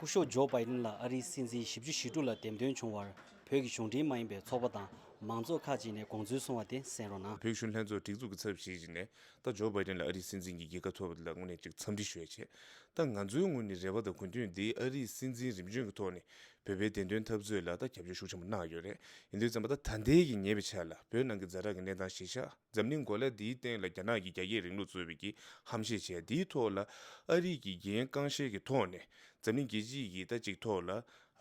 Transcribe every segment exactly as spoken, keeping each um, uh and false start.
སྐུ་ཞབས་ཇོ་བྷའི་ཏིན་ལ་ཨ་རིའི་སྲིད་འཛིན་བཞི་བཅུ་ཞེ་དྲུག་ལ་འདེམས་ཐོན་བྱུང་བར་བོད་ཀྱི་གཞུང་འབྲེལ་མ་ཡིན་པའི་ཚོགས་པ་དང་མང་ཚོགས་ཁག་ཅིག་ནས་དགོངས་ཚུལ་གསུངས་པ་དེ་གསན་རོགས་གནང་། བོད་གཞོན་ལྷན་ཚོགས་སྒྲིག་འཛུགས་ཀྱི་ཚབ་ཞུས་བྱས་ནས་ད་ཇོ་བྷའི་ཏིན་ལ་ཨ་རིའི་སྲིད་འཛིན་གྱི་རྒྱལ་ཁ་ཐོབ་པ་དེ་ལ་དངོས་གནས་ཅིག་འཚམས་འདྲི་ཞུ་ཡ་བྱས། ད་ང་ཚོའི་ངོས་ནས་རེ་བ་དང་གུས་འདུད་འདི་ཨ་རིའི་སྲིད་འཛིན་རིམ་བྱོན་གྱི་ཐོག་ནས་བོད་པའི་བདེན་དོན་འཐབ་རྩོད་ལ་ད་རྒྱབ་སྐྱོར་ཤུགས་ཆེན་པོ་གནང་ཡོད་རེད། ཡིན་དུས་ཙམ་པ་ད་ད་ལྟའི་གི་ཉེ་བའི་ཆར་ལ་བོད་ནང་གི་ཛ་དྲག་གི་གནས་སྟངས་གཞི་བཞག་འཛམ་གླིང་གོ་ལ་འདིའི་སྟེང་ལ་རྒྱ་ནག་གི་རྒྱ་སྐྱེད་རིང་ལུགས་གཙོས་པའི་གི་ཧམ་བཤད་བྱས། འདིའི་ཐོག་ལ་ཨ་རི་གི་འགན་རྐང་བཞེས་ཀྱི་ཐོག་ནས་འཛམ་གླིང་རྒྱལ་སྤྱི་གི་ད་ཅིག་ཐོག་ལ་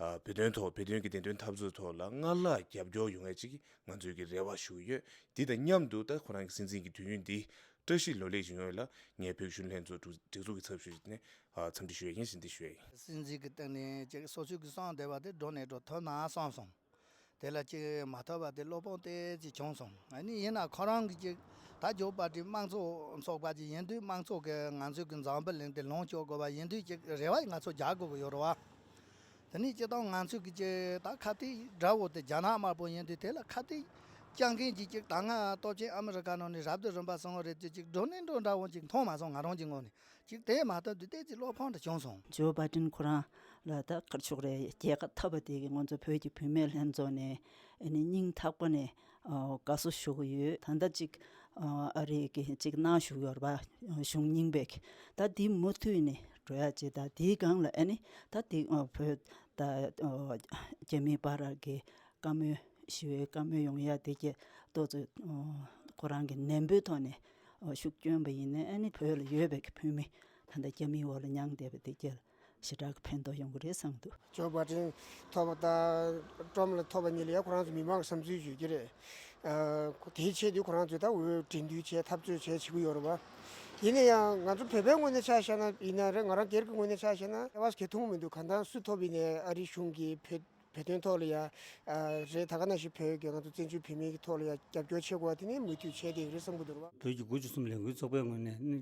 ཨ་བོད་དོན་ཐོག་བོད་དོན་གྱི་བདེན་དོན་འཐབ་རྩོད་ཐོག་ལ་སྔར་ལྷག་རྒྱབ་སྐྱོར་ཡོང་ཡ་ཅིག་ང་ཚོས་ཀྱི་རེ་བ་ཞུ་གི་ཡོད། འདི་དང་མཉམ་དུ་ད་ཁོ་རང་གི་སྲིད་འཛིན་གྱི་དུས་ཡུན་འདི་བཀྲ་ཤིས་ལོ་ལེགས་ཡོང་ཡ་ལ་ངས་བོད་གཞོན་ལྷན་ཚོགས་སྒྲིག་འཛུགས་ཀྱི་ཚབ་ཞུས་ནས་ཨ་འཚམས་འདྲི་ཞུ་ཡ་ཡིན་ཟེར་འདི་ཞུ་ཡ་ཡིན། སྲིད་འཛིན་གྱི་སྟེང་ནས་ཅིག་སོ་སོའི་གི་གསུངས་བསྡད་པ་དེ་འགྲོ་ནས་འགྲོ་ཐོན་ན་གསུངས་སོང་། དེ་ལ་ཅིག་མ་ཐོབ་པ་དེ་བློ་ཕམ་ཏོག་ཙམ་བྱུང་སོང་། ཨ་ནི་ཡིན་ན་ཁོ་རང་གི་ཅིག་ད་ཇོ་བྷའི་ཏིན་དམངས་གཙོ་ཚོགས་པ་ཅིག་ཡིན་དུས་དམངས་གཙོ་གི་ང་ཚོའི་གི་འཛམ་བུ་གླིང་དེ་ལོངས་སྤྱོད་དགོས་པ་ཡིན་དུས་ཅིག་རེ་བ་ང་ཚོ་རྒྱག་དགོས་གི་ཡོད་རེད་བ། དེ་ནས་སྤྱིར་བཏང་ང་ཚོའི་གི་ཅིག་ད་ཁ་གཏད་འདྲ་བོ་དེ་རྒྱ་ནག་དམར་པོ་ཡིན་དུས་དེ་ལ་ཁ་གཏད་བཅག་མཁན་གྱི་ཅིག་ད་སྔ་སྟོབས་ཆེན་ཨ་མི་རི་ཀ་ནང་ནས་རབ་ཏུ་རིམ་པ་གསུམ་པ་རེད་དེ་ཅིག་འགྲོ་ནས་འགྲོ་འདྲ་བོ་ཅིག་མཐོང་མ་སོང་ང་རང་གི་ངོས་ནས། ཅིག་དེ་མ་གཏོགས་འདི་ཏོག་ཙམ་བློ་ཕམ་འདྲ་བྱུང་སོང་། ཇོ་བྷའི་ཏིན་ཁོ་རང་ལ་ད་ག་རེ་ཞུ་དགོས་རེད། རྒྱལ་ཁ་ཐོབ་པ་དེ་གིས་ང་ཚོ་བོད་ཀྱི་བུད་མེད་ལྷན་ཚོགས་ནས་ཨ་ནི་སྙིང་ཐག་པ་ནས་ཨ་དགའ་བསུ་ཞུ་གི་ཡོད། ད་ལྟ་ཅིག་ཨ་ཨ་རི་གི་ཅིག་གནང་བཞུགས་ཡོད་རེད་པ། གཞུང་རྙིང་པའི་གི་ད་འདི་མུ་མཐུད་ནས་འགྲོ་ཡ་ཅིག་ད་འདིའི་སྒང་ལ་ཨ་ནི་ད་འདི་ཨ་བོད་ད་ཨ་རྒྱ་མིའི་བར་གྱི་བཀའ་མོལ་ཞི་བའི་བཀའ་མོལ་ཡོང་ཡ་དེ་གྱད་ཏོག་ཙམ་ཨ་ཁོ་རང་གི་ནན་པོའི་ཐོག་ནས་ཨ་ཤུགས་བསྐྱོན་པ་ཡིན་ན་ཨ་ནི་བོད་ལ་ཡོད་པའི་གི་བོད་མི་ད་ལྟ་རྒྱ་མིའི་འོག་ལ་མྱངས་བསྡད་པ་དེ་གྱད་ལ་ཞེ་དྲག་གི་ཕན་ཐོགས་ཡོང་གི་རེད་བསམ་གྱི་འདུག། ཇོ་བྷའི་ཏིན་ཐོབ་པ་དང་ཏྲམ་ལ་ཐོབ་པ་གཉིས་ལ་ཡ་ཁོ་རང་ཚོ་མི་མང་གི་བསམ་ཚུལ་ཡོད་ཀྱི་རེད། ཨ་དེའི་ཆེད་དུ་ཁོ་རང་ཚོས་ད་འོས་འགྲན་བསྡུར་བྱས་འཐབ་རྩོད་བྱས་བྱེད་ཀྱི་ཡོད་རེད་བ། ཡིན་ན་ཡང་ང་ཚོ་བོད་པའི་ངོས་ནས་ཆ་བཞག་ན་ཡིན་ན་རེད། ང་རང་སྒེར་གྱི་ངོས་ནས་ཆ་བཞག་ན་ཨེ་བ་སི་གེ་ཐུང་མི་འདུག། གང་ལྟར་སུ་ཐོབ་ཡིན་ནའི་ཨ་རིའི་གཞུང་གིས་བོད་བོད་དོན་ཐོག་ལ་ཡ་ཨ་རེད། ད་ག་ནང་བཞིན་བོད་ཀྱི་ང་ཚོ་བཙན་བྱོལ་བོད་མིའི་གི་ཐོག་ལ་ཡ་རྒྱབ་སྐྱོར་བྱེད་དགོས་པ་དེ་ནི་མུ་མཐུད་བྱས་བསྡད་ཀྱི་རེད་བསམ་གྱི་འདུག་ར་བ། བོད་ཀྱི་དགུ་བཅུ་གསུམ་ལས་འགུལ་ཚོགས་པའི་ངོས་ནས་ནི་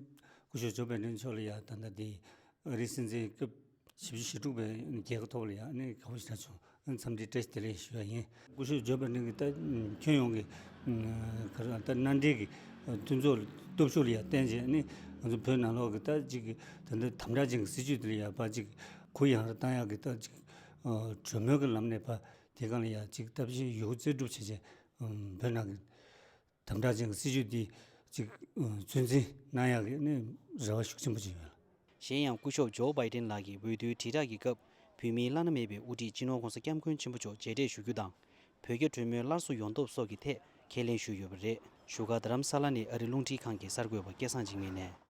སྐུ་ཞབས་ཇོ་བྷའི་ཏིན་མཆོག་ལ་ཡ་ད་ལྟ་དེ་ཨ་རིའི་སྲིད་འཛིན་སྐབས་བཞི་བཅུ་ཞེ་དྲུག་པའི་རྒྱལ་ཁ་ཐོབ་ལ་ཡ་ནི་དགའ་པོ་ཞེ་དྲག་བྱུང་། འཚམས་འདྲི་བཀྲ་ཤིས་བདེ་ལེགས་ཞུ་ཡ་ཡིན། སྐུ་ཞབས་ཇོ་བྷའི་ཏིན་གྱི་ད་ཁྱོན་ཡོངས་ཀྱི་ག་རེ་ད་མནའ་འབྲེལ་གྱི་མཐུན་ཚོགས་སྟོབས་ཤུགས་ལ་ཡ་བརྟེན་བྱས་ནི་ང་ཚོ་བོད་ནང་ལོགས་ཀྱི་ད་ཅིག་ད་ལྟ་དམ་དྲག་ཅན་གྱི་སྲིད་བྱུས་དེ་ལ་ཡ་ཕར་ཅིག་གུ་ཡངས་རུ་བཏང་ཡག་གི་ད་ཅིག་གྲོས་མོལ་གྱི་ལམ་ནས་ཕར་དེ་སྒང་ལ་ཡ་ཅིག་ཐབས་ཤེས་ཡོད་རྒུ་རྩལ་སྒྲུབ་བྱས་བྱས་བོད་ནང་གི་དམ་དྲག་ཅན་གྱི་སྲིད་བྱུས་འདི་ཅིག་ཚོད་འཛིན་གནང་ཡག་གི་ནི་རེ་བ་ཤུགས་ཆེན་པོ་ཅིག་ཡོད། གཞན་ཡང་སྐུ་ཞབས་ཇོ་བྷའི་ཏིན་ལགས་ཀྱིས་འོས་བསྡུའི་དྲིལ་བསྒྲགས་ཀྱི་སྐབས་བོད་མིའི་བླ་ན་མེད་པའི་དབུ་ཁྲིད་སྤྱི་ནོར་༸གོང་ས་༸སྐྱབས་མགོན་ཆེན་པོ་མཆོག་མཇལ་འཕྲད་ཞུ་རྒྱུ་དང་། བོད་རྒྱ་གྲོས་མོལ་སླར་གསོ་ཡོང་ཐབས་སོགས་ཀྱི་ཐད་ཁས་ལེན་ཞུས་ཡོད་པ་རེད། བཞུགས་སྒར་རྡ་རམ་ས་ལ་ནས་ཨ་རི་རླུང་འཕྲིན་ཁང་གི་གསར་འགོད་པ་སྐལ་བཟང་འཇིགས་མེད་ནས།